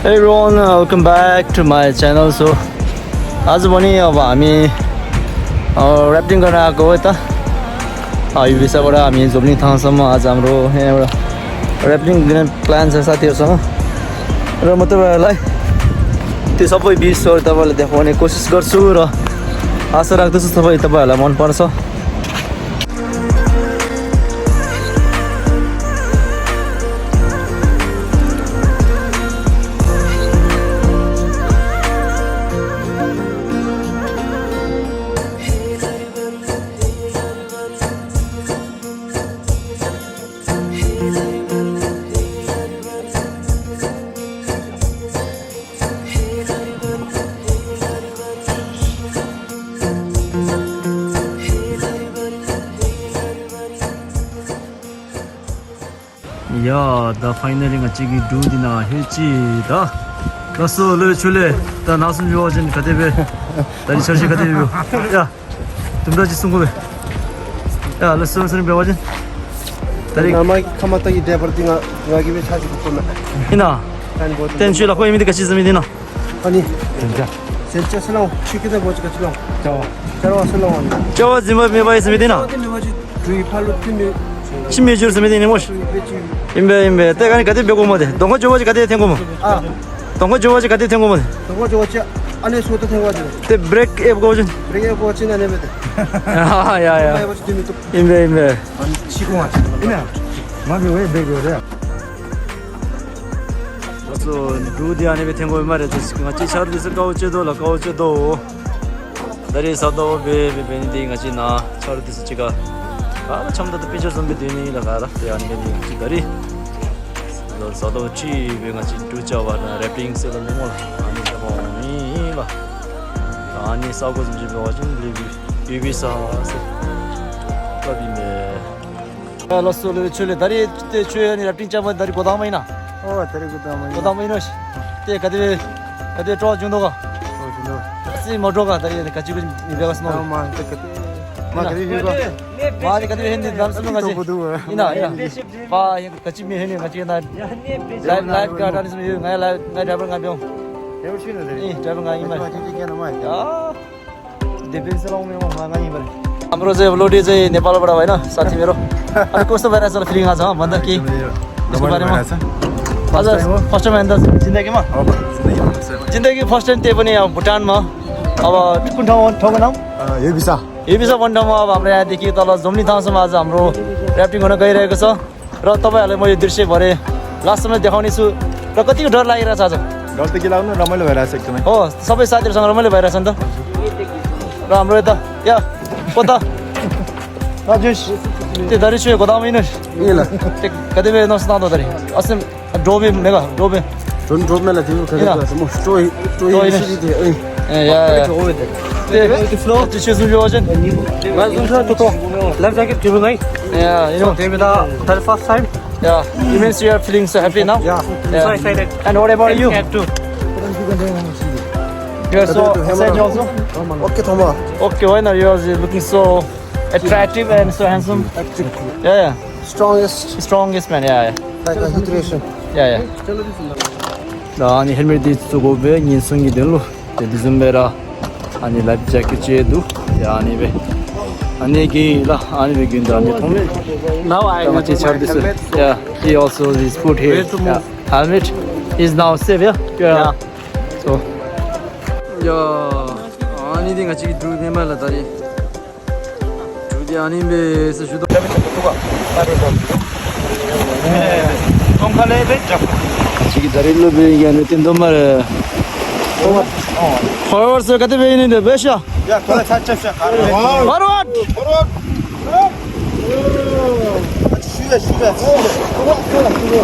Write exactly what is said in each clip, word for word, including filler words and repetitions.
Hey everyone, welcome back to my channel. So, आज भोलि अब हामी राफ्टिङ गर्न आएको हो यता युबिसाबाट। हामी झोम्लिङ थाङसम्म आज हाम्रो यहाँबाट राफ्टिङ गर्ने प्लान छ साथीहरूसँग। र म तपाईँहरूलाई त्यो सबै भ्युजहरू तपाईँहरूलाई देखाउने कोसिस गर्छु र आशा राख्दछु तपाईँ, तपाईँहरूलाई मनपर्छ। ཡ། ད་ཕའི་ནལ་ལི་ང་གཅིག་གི་འབྲུག་འདི་ན་ཧེ་ཅི། ད་ལགས་སོ། ལོས་ཆུ་ལས་ད་ན་སུམ་ཡོ་ཅན་ག་དེ་བས། ད་རི་ཆར་ཤི་ག་དེ་ཡོ། ཡ། དུམ་གྲ་ཅི་གསུང་གོ་བས། ཡ། ལགས་སོ་སུ་རིམ་པས་བ་ཅན། ད་རི་ན་མ་ཁ་མ་ཏ་གི་འདྲེ་བར་ཏི་ང་ང་གི་བས་ཆ་ཅིག་གི་ཁོ་མེད། ཡིན་ན། ཏན་བོ་ཏན་ཆུ་ལ་ཁོ་ཡིན་མི་འདི་ག་ཅི་ཟེར་མི་འདི་ན། ཨ་ནི། དེ་འདྲ། སེམས་ཅན་སུ་ལའང་ཆུ་ཁྱི་དང་བོ་ཅི་ག་ཅི་ལའང་། ཅ་བ། ཅ་བ་སུ་ལའང་། ཅ་བ་འཛིན་པ་མེད་པ་ཡིན་ཟེར་མི་དེ་ན། ཅ་བ་འཛིན་པ་ཅི་གྲུའི་ཕ་ལོ་ཏི་མི། ཅི་མི་འཇུར་ཟེར་མི་དེ་ནི་མོ། ཅི་མི་འཇུར། ཡིན་པས་ཡིན་པས། དེ་ག་ནི་ག་དེ་འབེ་གོ་མོ་དེ་གདོང་ཁ་ཅོ་བ་ཅི་ག་དེ་འཐེན་གོ་མོ། ཨ། གདོང་ཁ་ཅོ་བ་ཅི་ག་དེ་འཐེན་གོ་མོ་དེ། གདོང་ཁ་ཅོ་བ་ཅི་ཨ་ནེ་སོ་ཏ་འཐེན་གོ་ཅི། དེ་བྲེག་ཨེབ་གོ་ཅི། བྲེག་ཨེབ་གོ་ཅི་ན་ནེ་མེ་དེ། ཡ་ཡ་ཡ། ཡིན་པས་ཡིན་པས། ཨ་ནི་ཕྱི་གོང་ཨ་ཅི་ཡིན་ན། ང་མི་བས་བེ་གོ་རེད། ང་ཚོ་འབྲུག་འདི་ཨ་ནེ་བས་འཐེན་གོ་མ་རེད། ང་ཅི་ཆར་འདི་སུ་དཀའ་བོ་ཅི་དོ་ལ་དཀའ་བོ་ཅི་དོ། ད་རེས་ས་རྡོ་བེ་བེ་བེ་ནི་དེ་ང་ཅི་ན་ཆར་འདི་སུ་ཅི་ག་ག་ལ་འཆམ་ད་ད་པི་ཅོ་བཟོ་འབི་དེ་ནི་ལ་ག་ལ་དེ་ཨ་ནེ་བས་ནི་ཅི་ད་རེས་ས་རྡོ་ཅི་བེ་ང་ཅི་འབྲུག་ཅ་བ་ན་རེབ་ཏིང་སེ་ལ་མི་མོ་ལ་ཨ་ནེ་ད་མོ་མི་ལ་ཨ་ནེ་ས་གོ་ཟིན་ཅི་བེ་བ་ཅི་ལི་བི་ཡུ་བི་ས་སེ་ལ་བི་མེ། ལགས་སོ། ལོས་ཆུ་ལས་ད་རེས་དེ་ཆུ་ཡ་ནི་རབ་ཏིང་ཅམ་པ་ད་རེས་གོ་ཐང་མ་ཡིན་ན། ཨོ་ད་རེས་གོ་ཐང་མ་ཡིན། གོ་ཐང་མ་ཡིན་ནོ། དེ་ག་དེ་ག་དེ་སྤྲོ་བ་བྱུང་འདུག་ག། སྤྲོ་བྱུང་འདུག་སི་མ་འགྲོ་ག། ད་རེས་ག་ཅི་གོ་མི་བེ་ག་སི་ནོ། ཨ་མ་ད་ག་དེ་མ་ག་དེ་ཡོད་ག། མ་ནི་ག་དེ་ཧེ་ནི་ལམ་སི་ནོ་ག་ཅི། ཡིན་ན་ཡིན་ན། པ་ཡིན་ག་ཅི་མི་ཧེ་ནི་ག་ཅི་ཡིན་ན། ལའིབ་ལའིབ་ག་ད་ནི་སི་མི་ཡོད། ང་ཡ་ལའིབ་ང་ཌ་རའི་བར་ང་བེ་ཡོང་། ཡ་ཌ་རའི་བར་ང་ཡིན་མ། ཡ། देवेंद्र से लोग में वहाँ नहीं पर। हाम्रो चाहिँ लोटे चाहिँ नेपालबाट होइन साथी मेरो। अनि कस्तो भइरहेछ होला फिलिङ आज भन्दा के यसको बारेमा। आज फर्स्ट टाइम हो जिन्दगीमा। जिन्दगी फर्स्ट टाइम, त्यही पनि अब भुटानमा। अब कुन ठाउँ हो, ठाउँको नाम? युबिसा। युबिसा भन्ने ठाउँमा अब हाम्रो यहाँदेखि तल झोम्ली थाङसम्म आज हाम्रो राफ्टिङ हुन गइरहेको छ। र तपाईँहरूलाई म यो दृश्य भरे लास्टसम्म देखाउने छु। र कतिको डर लागिरहेछ आज। डर त के लाग्नु, रमाइलो भइरहेछ एकदमै। हो, सबै साथीहरूसँग रमाइलो भइरहेछ नि त। र हाम्रो यता या पता राजेश, त्यो दारी छु गोदाम होइन। ए ल। त्यो कति बजे नस नादो दारी। असम डोबे मेगा डोबे। Don't drop me like you. Can you? Mo story story. ए या या। त्यो त्यो सुन जो वजन। Life jacket, you know. Yeah, you know. Thirty first time. Yeah, it means you are feeling so happy now. Yeah. Yeah. So excited. And what about you? Happy too. You are so excited also? Okay, Thomas. Okay, why not? You are looking so attractive and so handsome. Yeah, yeah. Strongest. Strongest man, yeah, yeah. Like a hydration. Yeah, yeah. ད་ཨ་ནི་ཧེལ་མེཊ་འདི་བཙུགས་དགོས་པའི་ཉེན་སྲུང་གི་དོན་ལུ་དེ་འདི་བཟུམ་སྦེ་ར་ཨ་ནི་ལའིབ་ཇེ་ཀེཊ་བཅས་འདུག། ཡ་ཨ་ནི་སྦེ་ཨ་ནི་གི་ལ་ཨ་ནི་སྦེ་རྒྱུན་དུ་ཨ་ནི་མཐོང་མེད། Now I ད་ང་བཅས་ཆར་འདི་ཚུ། Yeah, he also his foot here. Yeah, helmet is now safe, yeah? Yeah. So, yeah, ཨ་ནི་འདི་ང་བཅས་ཀྱི་འབྲུག་ནས་མར་ལ་ད་རེས། འབྲུག་འདི་ཨ་ནི་སྦེ་ཟེར་ཞུ་དོ། གཅིག་གིས་ད་རེས་སློབ་དཔོན་ཡ་ནི་བསྟན་དོ་མ་རེད། ཧོར་ཧོར་ཟེར་ག་དེ་སྦེ་ཡིན་ནི་འདི་སྦེ་ཤ། ཡ་ཁོ་ལ་ཆ་ཆ་ཤ་ག་རེ། ཧོར་ཧོར། ཧོར་ཧོར།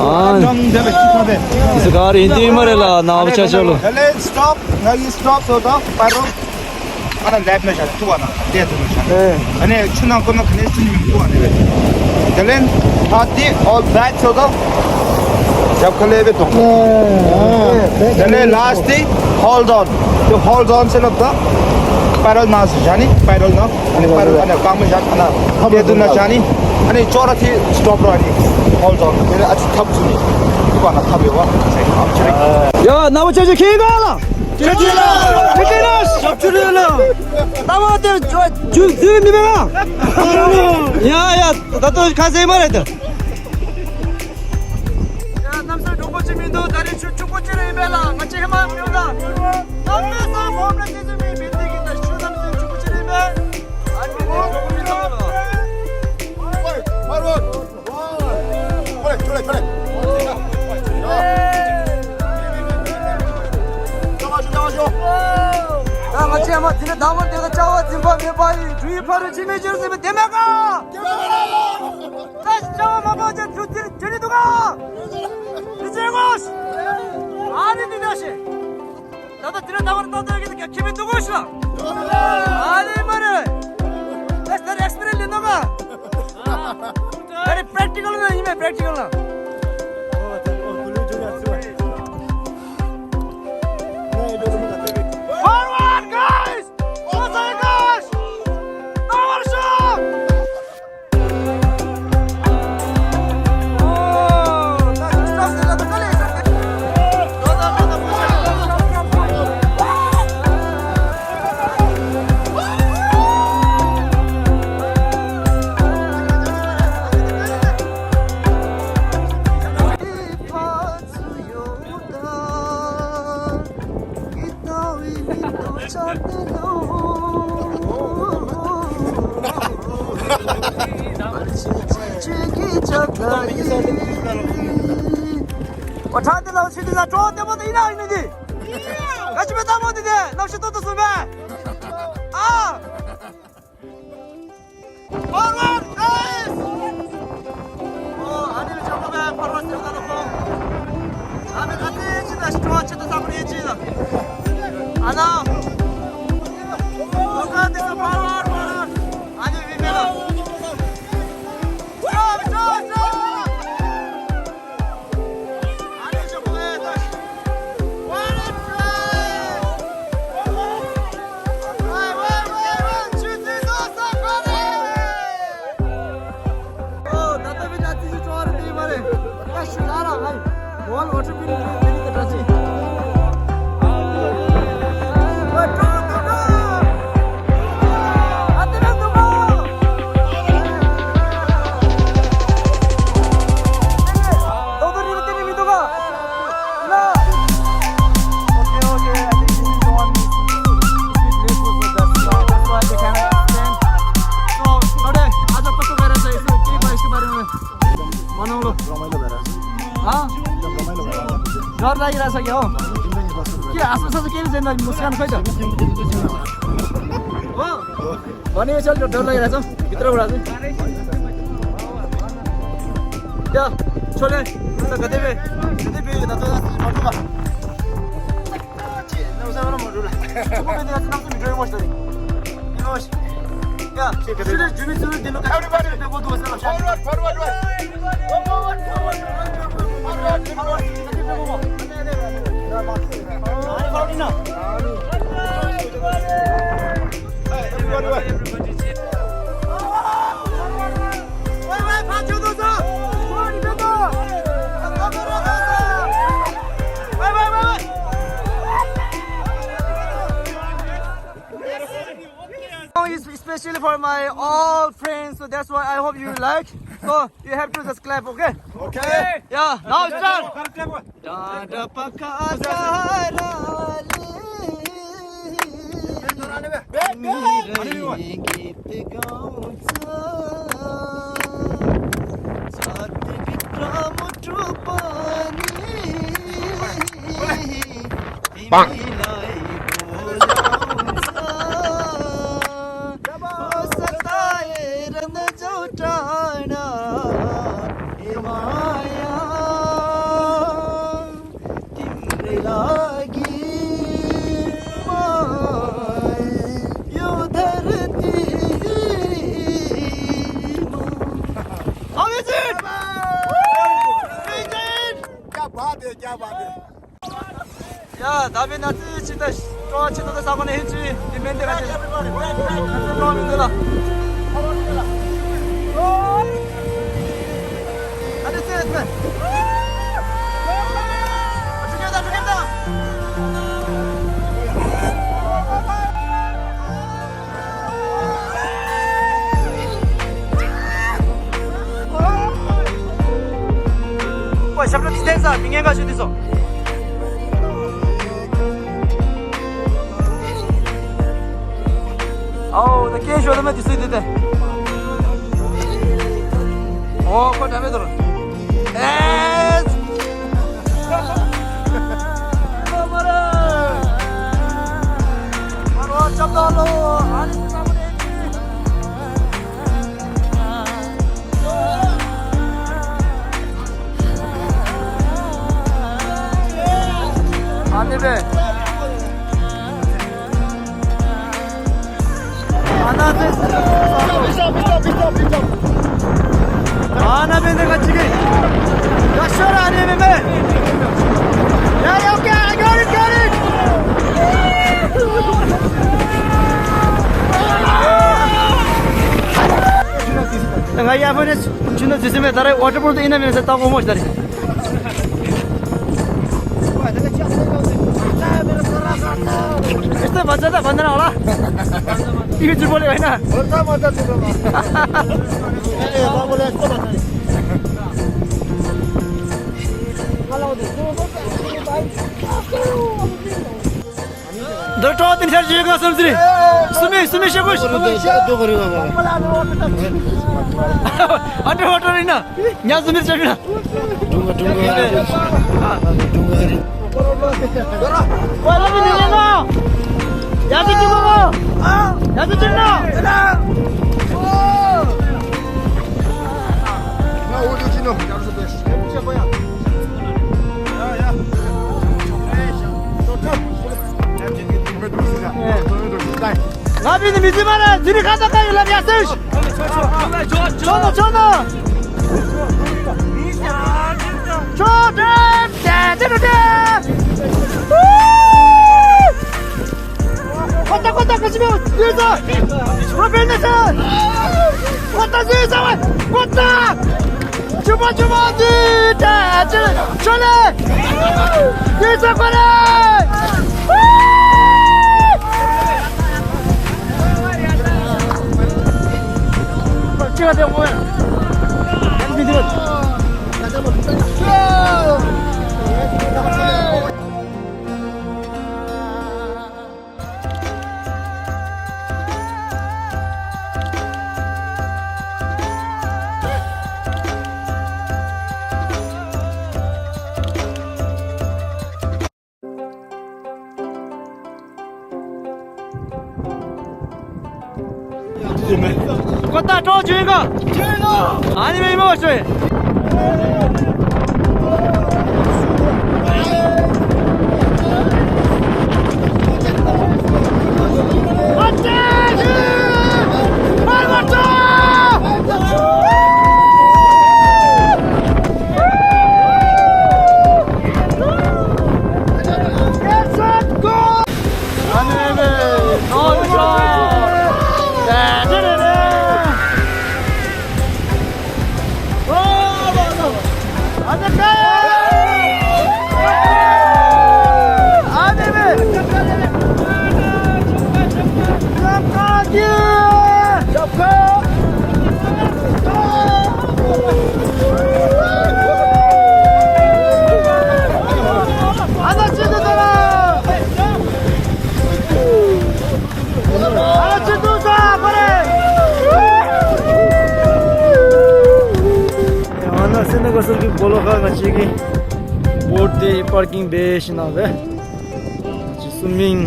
ཨ། ཨ་ནི་ཟེར་ག་རེ་ཡིན་འདི་མ་རེད་ལ་ནག་པོ་ཆ་ཆ་ལོ། Stop. Now you stop, so the pyro. ཨ་ན་ལེབ་ན་ཤ་ཐུ་བ་ན་དེ་ཐུ་ན་ཤ། ཨ་ནི་ཆུ་ནང་ཀོ་ན་ཁ་ནས་ཆུ་ནི་ཐུ་བ་ནི་བེ། དེ་ལེན་ཨ་དེ་all back so the ཇབ་ཁ་ལེ་བེ་ཐོང་། དེ་ལེན་last དེ་hold on. དེ་hold on ཟེར་ལབ་ད་པེ་རལ་ནང་ཟེར་ཤ་ནི་པེ་རལ་ནང་ཨ་ནི་པེ་རལ་ཨ་ནི་རྐང་མི་ཤ་ཨ་ན་དེ་ཐུ་ན་ཤ་ནི་ཨ་ནི་ཅོ་ར་དེ་stop ར་ནི་hold on དེ་ལེན་ཨ་ཅི་ཐབ་ཚུ་ནི། ཡ། རྣམ་པ་ཆ་ཆ་ཁྱེད་ག་ལ། ཁྱེད་ཀྱི་ལ། ཁྱེད་ཀྱི་ལ། ཞབས་ཕྱི་རེད་ལ། རྣམ་པ་དེ་ཇུ་ཇུ་མི་མེད་ཨ། ཡ་ཡ། ད་ལྟ་ཁ་ཟས་མ་རེད་ད། ཡ། གནམ་ས་གྲོགས་པོ་ཅིག་མི་འདུག་ད་རེས་ཆུ་ཆུ་པོ་ཅི་རེད་ཡིན་པས་ལ། ང་ཅི་ཧེ་མ་མི་འདུག་གནམ་མེད་ས་མེད་ལ་ཅི་ཅི་མི་མི་འདུག་གི་ད། ཆུ་གནམ་ས་ཆུ་པོ་ཅི་རེད་ཡིན་པས། ཨ་ནི་མི་འདུག་གྲོགས་པོ་མི་འདུག་ལ། ང་ཚོས་མ་དེ་ནས་དང་པོ་དེ་ག་བཅའ་བ་འཛིན་པ་མེད་པ་ཡི་འབྲུ་ཡི་ཕ་རོལ་ཕྱིན་མི་འགྱུར་ཟེར་བའི་དེ་མེད་ག་ད་བཅའ་བ་མ་པ་ཅན་འབྲུ་དེ་དེ་ནི་འདུག་ག་དེ་ཅན་གོ་ཨ་ནི་འདི་འདྲ་ཞིག་ད་ལྟ་དེ་རིང་ད་བར་ཏག་ཏག་གི་ཁྱི་མི་འདུག་གོ་ཤི་ལ། ཨ་ལེ་མ་རེད། ད་ལྟ་ཨེག་སི་པི་རི་ཡན་སི་ལེན་ནོ་ག་ད་རེ་པེ་རེག་ཊི་ཀལ་ན་ཡིན་མེད། པེ་རེག་ཊི་ཀལ་ན། Forward, guys! Oh my gosh! Power shot! ཨོ་ཁྲག་དེ་ལ་ཆུ་དེ་ལ་གྲོགས་ལྟད་མོ་དེ་ཡིན་ན་ཡིན་ནི་འདི། ག་ཅི་མེད་ལྟ་མོ་དེ་དེ་གནམ་གཤིས་ཏོག་ཏོ་སོང་པས། ཨ། Forward, guys! ཨོ། ཨ་ནི་ལ་ཆགས་པ་བས་ཕར་བ་ཟེར་ད་ལ་ཁོ། ཨ་ནི་ཨ་ཙི་ཅི་ད་སྤྲོ་བ་ཅི་ད་ས་ཁོ་རེ་ཅི་ད། ཨ་ན། ཨོ་ཀ་དེ་ཚོ་forward, forward. ཨ་ནི་བི་མེ་ལ། Stop, stop, stop! Okay, okay, I think this is the one. This is place was with us, so that's why they cannot stand. So, today, आज आपको तो मेरा सही से के भाई इसके बारे में मानो लो। हाँ? डर लागिरहेछ क्या हो? के आसपास चाहिँ के छैन, मुस्कान खोइ त। हो? भने यो चाहिँ डर लागिरहेछ, भित्रबाट चाहिँ। क्या? छोले, त कतै बे, कतै बे, त त मटुका। Everybody, forward, forward, forward. Song is especially for my all friends, so that's why I hope you like. So you have to just clap, okay? Okay. Yeah, now start. डाँडा पकाएर गीत गाउँछ, छातीभित्र मुटु पनि तिमीलाई बोलाउँछ। सताएर नजाऊ टाढा, ए माया, तिम्रै लागि म यो धरतीमा। How is it? क्या बात है, क्या बात है। ཡ། ད་བི་ན་ཙི་ཅི་ད་སྤྲོ་བ་ཆེ་ཏོག་ཏོ་ས་གོ་ནས་ཧིན་ཅི་དེ་མེན་དེ་ག་ཅི་སྤྲོ་བ་མི་འདུག་ལ། ཨ་ནི་ཙི་ཙི། ཞབས་བྲོ་དེ་བསྟན་ས་མི་ངན་འགའ་ཞིག་དེ་སོང་། ཨའོ་ད་སྐད་ཤོར་ལ་མ་དེ་སུས་དེ་དེ། ཨོ་ཁོ་འདྲ་མེད་དོ། ཨེ། ཨ་མ་ར། མ་རོ་ཅབ་ད་ལོ། ཨ་ནི་ས་མ་རེད། ཨ་ནི་བས། ཨ་ན་བས། ཨ་ན་བས་འདི་ག་ཅི་གི། ཡ་ཤོར་ཨ་ནི་བས་མེ། ཡ་ཡ་ཨོ་ཁེ། I got it, got it. ང་ཡ་ཕོ་ནས་ཆུ་ནང་འཛུལ་ཟིན་མེད། ད་རེས་ཝ་ཊར་པོལ་དུ་ཨིན་ན་མིན་ཟེར་ལྟ་གོ་མོ་ཞིག་ད་རེད། ཨེ་སྟོད་མ་ཚད་ད་བན་ད་རང་ལ། ཨི་ཅི་པོ་ལེ་བས་ན། ཨོ་ད་མ་ད་ཚུ་ར་མ། ཨེ་ཨེ་བ་པོ་ལེ་ཨེ་སྟོད་མ་ཚད། འདིར་གྲོགས་དེ་འཆར་གཞི་ཡོད་ག་སུམ་ཚིར། སུ་མི་སུ་མི་ཤེས་དགོས། ཨ་འདྲ་བ་འདྲ་ཡིན་ན། ཉ་སུ་མིར་བྱ་ཤིན་ན། ཀྲུང་གོ་ཀྲུང་གོ་ཀྲུང་གོ་རེད། ཡ་ཅི་ཅི་མོ། ཡ་ཅི་ཅི་ན། ང་བི་ནི་མི་ཚེ་མ་ར་ཛི་རི་ཁ་ད་ཀ་ཡི་ལབ་ཡ་སེ། ཆོ་ནོ་ཆོ་ནོ། ཆོ་ཏྲེ་ཏྲེ་ཏྲེ་ཏྲེ། ཁོ་ད་ཁོ་ད་ཁ་ཅི་མེད་ཡོད་ས། ཁོ་བེ་ནེ་ས། ཁོ་ད་ཟེ་ས་བ་ཁོ་ད། ཅུ་པ་ཅུ་པ་ཏི་ཏ་ཅི་ཅོ་ལེ། ཏི་ས་ཁོ་ལེ། ཅི་ག་དེ་ཧོ་ཡ། ཡང་མི་འདུག་ཀོ་ཏ་ཀྲོ་ཇུ་ཡིན་ག་ཨ་ནི་མེ་མོ་ཤོས། ཨ་ན་སེ་ན་ག་སར་གི་སྦོ་ལོགས་ཁ་ང་ཅིག་གི་བོ་ཊི་དེ་པར་ཀིང་བེ་ཤི་ན་བེ། ཅི་སུ་མིང་།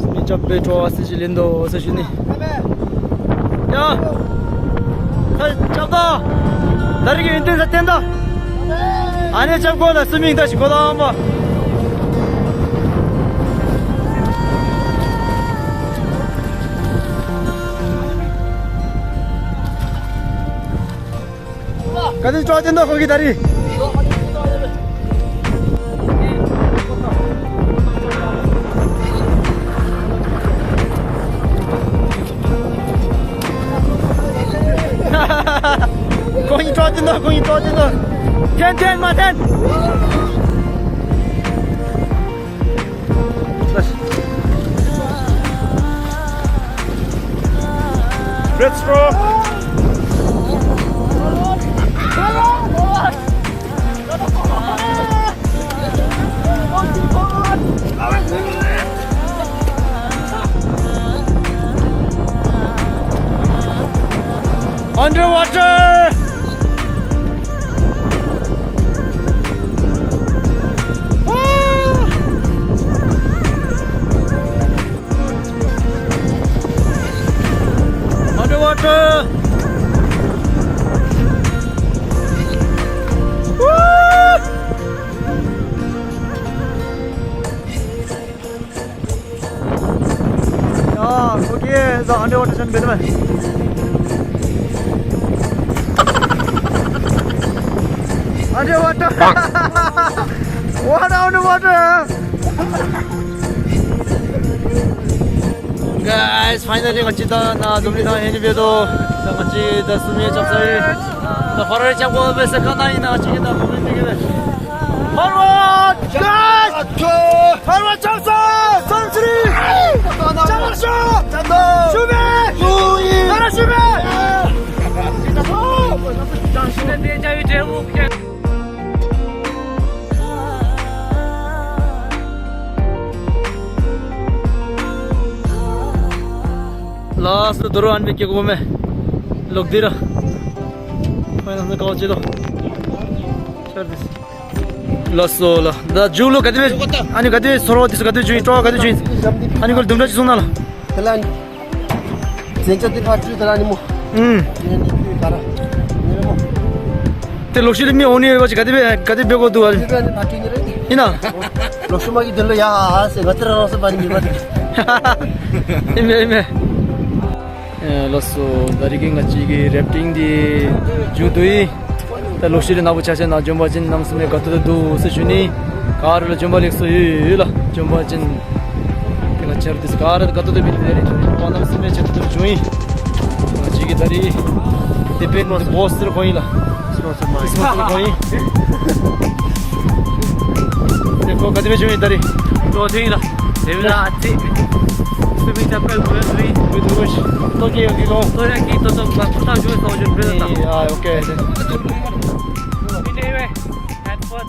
སུ་མིང་ཅབ་པེ་ཁྲོ་བ་སི་ཅི་ལེན་དོ་སི་ཞི་ནི། ཡ། ཁ་ཅབ་དོ། ད་རིག་ཡོན་ཏན་ས་བསྟན་དོ། ཨ་ནེ་ཅབ་གོ་ན་སུ་མིང་ད་ཞི་གོ་ད་ཨམ་པ། ག་དུས་ཅོག་ཅན་དུ་ཁོ་གི་ད་རི། ཁོ་གི་ཅོག་ཅན་དུ་ཁོ་གི་ཅོག་ཅན་དུ། འཐེན་འཐེན་མ་འཐེན། Breaststroke. Underwater! Underwater! Woo! ཡ། ཨོ་ཁེ། ད་ཨན་ཌར་ཝ་ཊར་ཆེན་པོ་དེ་མ། ཨན་ཌར་ཝ་ཊར། What underwater? Guys, finally ང་ཅི་ད་ན་འཛོམས་རིག་དང་ཧེ་ནི་བེ་དོ། ད་ང་ཅི་ད་སུ་མེ་ཅག་ས་ཡི། ད་ཧོ་ར་རེ་ཅག་གོ་བེ་སེ་ཁ་ད་ཡིན་ན་ང་ཅི་ད་འཛོམས་རིག་དེ་གི་རེ། Forward! Guys! Forward, Changsa! Sansri! Changsa! Shume! Nara Shume! Last door one में क्या घूमे? लोग दे रहा। मैं हमने कॉल चलो। ལགས་སོ་ལགས། ད་མཇུག་ལོ་ག་དེ་བས། ཨ་ནི་ག་དེ་བས་སོ་རོ་དེ་སུ་ག་དེ་བས་བྱུང་ཡིན། སྤྲོ་བ་ག་དེ་བྱུང་ཡིན། ཨ་ནི་ཁོ་ལ་དུམ་གྲ་ཅིག་གསུང་ན་ལ། དེ་ལ་ནི་བཙན་བྱོལ་དེ་ཕར་བཅུག་དེ་ལ་ནི་མོ། ཨུམ། ངས་ནི་བཅུག་ག་ར་ནི་རེད་མོ། དེ་ལོག་ཤུལ་དུ་མི་འོང་ནི་ཡོད་པ་ཅིག་ག་དེ་བས་ག་དེ་འབད་དགོས་འདུག་ཨ། དེ་ལ་ནི་ཕར་བཅུག་ནི་རེད། ཡིན་ན། ལོག་ཤུལ་མ་གི་དེ་ལ་ཡ་ཨ་ཟེར་ང་དེ་རང་རང་སོ་པ་ནི་མི་མ་དེ། ཨེ་མེ་ཨེ་མེ། ལགས་སོ། ད་རིང་གི་ང་ཅིག་གི་རེབ་ཊིང་འདི་མཇུག་བསྡུ་ཡིན། ད་ལོ་ཤི་རི་ནག་པོ་ཆ་ཆེ་ན་འཇོན་པ་ཅན་རྣམ་གསུམ་ནས་དགའ་ཏོག་ཏོ་འདུག་ཟེར་ཞུ་ནི། ག་རེ་ལ་འཇོན་པ་ལེགས་སོ་ཡོད་ཡོད་ལ་འཇོན་པ་ཅན། དེ་ང་ཆར་དུས་ག་རེ་དགའ་ཏོག་ཏོ་བི་དེ་རེད། རྣམ་གསུམ་ནས་ཆེ་ཏོག་ཏོ་བྱུང་ཡིན། ང་ཅིག་གི་ད་རིང་དེ་པེན་དེ་བོ་སི་ཟེར་གོ་ཡིན་ལ། སི་པོན་སར་གོ་ཡིན། དེ་ཁོ་ག་དེ་བས་བྱུང་ཡིན་ད་རིང་། ཏོ་ཐིང་ལ། དེ་བས་ལ་ཨ་ཙི། སི་མི་ཆ་པེལ་བོ་ཡོད་བི། བི་དུ་རུ་ཤི། ཏོ་ཀེ་ཡོ་ཀེ་གོ། ཏོ་ར་ཀི་ཏོ་ཏོ་མ་ཁུ་ཐག་ཇོ་སོ་ཇོ་བི་ལ། ཨ་ཨོ་ཀེ། མི་དེ་བས། ཧེད་ཕོན།